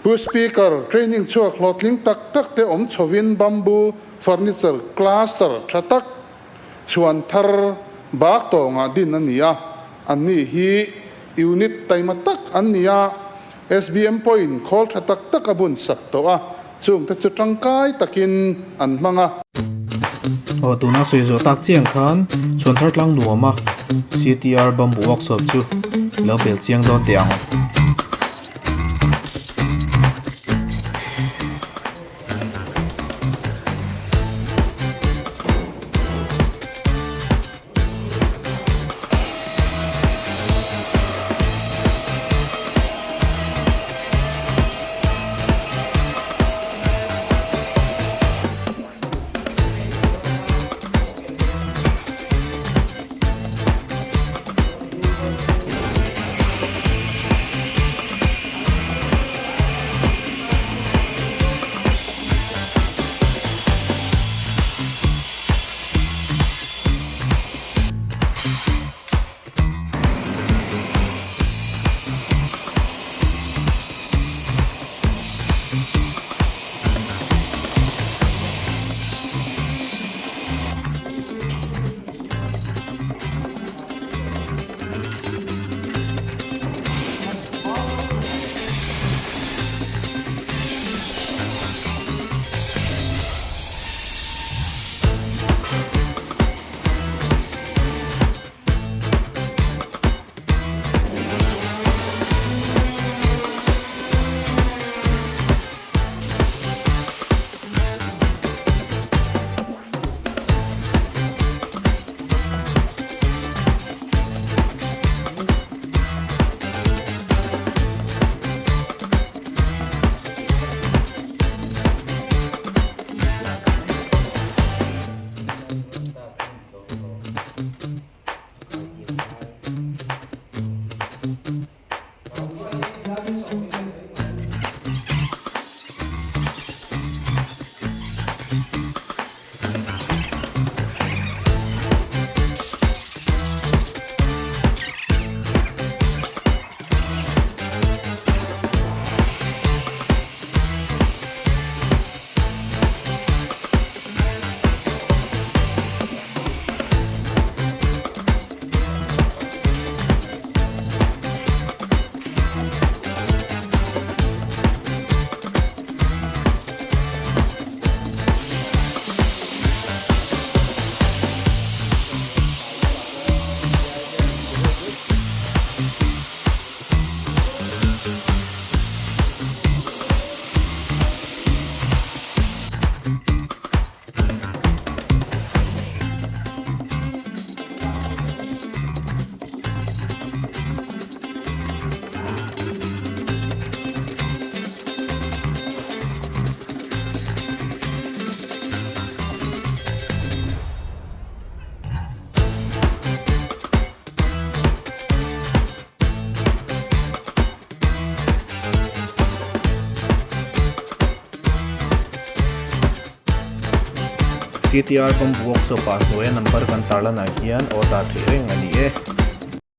Pu Speaker, training chhuak hlawhtling tak tak te awm chhovin bamboo furniture cluster tha tak chhuan thar bak tawngah din a ni a, anni hi unit taima tak an ni a, SBM pawhin khawl tha tak tak a bun sak tawh a, chungte chu tangkai takin an hmang a. Aw tuna sawi zawh tak chiang khan chhuan thar tlang nuam a, CTR bamboo workshop chu i lo bel chiang dawn teh ang. CTR bamboo workshop ah hnuaia number kan tarlan ah hian order theih reng a ni e.